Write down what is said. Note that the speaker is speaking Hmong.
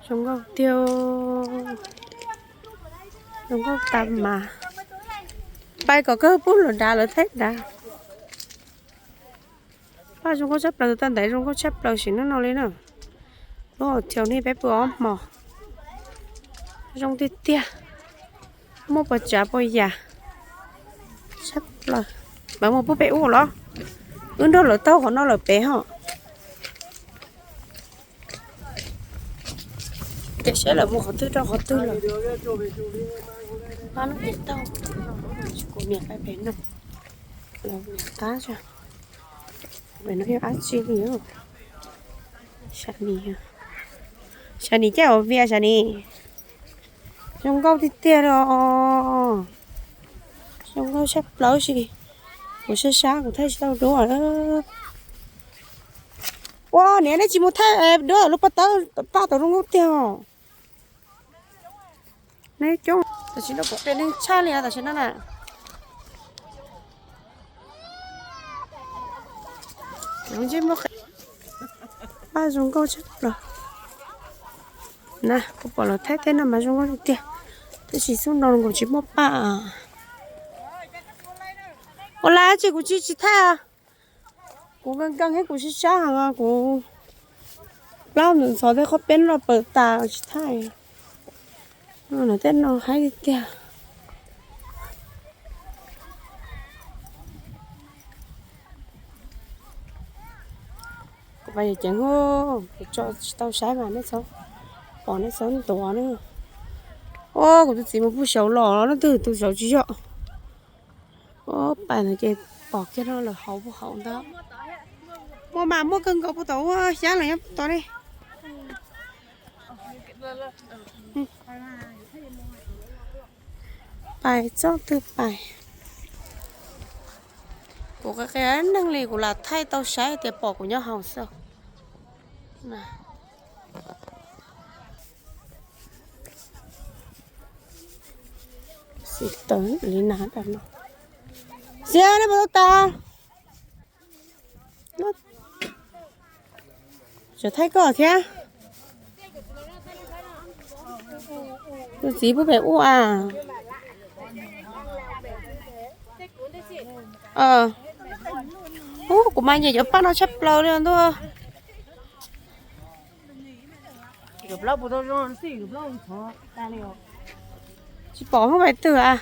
Zoo nkauj tiag, zoo nkauj tas mas. Pais kom kawg pub lawv dav lawv thaij dav. Paj zoo nkauj tshaj plaws, tus tag ntawd zoo nkauj tshaj plaws sim neej no li na. Lub hau thiaus ni peb pw ob hmo. Zoo tiag tiag. Muaj puas tsav puas yam tshaj plaws. Lawv mus pub pem ub los? Wb nrog lawv taug qhov no lawm pem hos. Ces saib lawv mus qhov twg rau qhov twg lawm. Pab lub pem taug, kuv niam pais pem no. Lawv niam qab, pem no yog dab tsi li? Sam nis, sam nis caj ua vias sam nis. Zoo nkauj tiag tiag li os. Zoo nkauj tshaj plaws si. Kuv sab sab kuv thaij tsis tau duab. Ua niam, nej tsis mus thaij duab lub pob tawb paj tau zoo nkauj tiag os. Neb coob tam sim no kuv qias neeg tshaj li tam sim no na. Paj zoo nkauj tshaj plaws na, kuv pom lawv thaij tej no mas zoo nkauj tiag tiag, tab sis xub no nkaus tsis muaj paj. Ua li cas kuv tsis tsis thaij? Kuv nkees nkees thiab kuv sab sab heev, kuv plab ntxhov tej qhob peb no pawv tas tsis thaij. Tej no haib tiag tiag. Kuv pais ceev, kuv tso tsis tau saib mas nej txhob pom, nej txhob ntuav na. Ua kuv tus txiv mus pug saud los leej twg tus saud tsis yog. Ua pais no ces pom kiag no lawm hauv pug hauv ntag. Muaj mas muaj kawg nkaus puag tom ub, xyab los nyob puag tom ne. Pais txoj twg pais. Kuv qias qias neeg li kuv lam thaij tau saib tias pom kuv nyob hauv xwb. Xim taws li na. Xiab, nej puas tau tas? Tseem thaij koj thiab. Tus txiv pub pem ub a. Ub, kuv mas nyiam cov paj no tshaj plaws li ntuj. Tsis pom hoob pais twg a.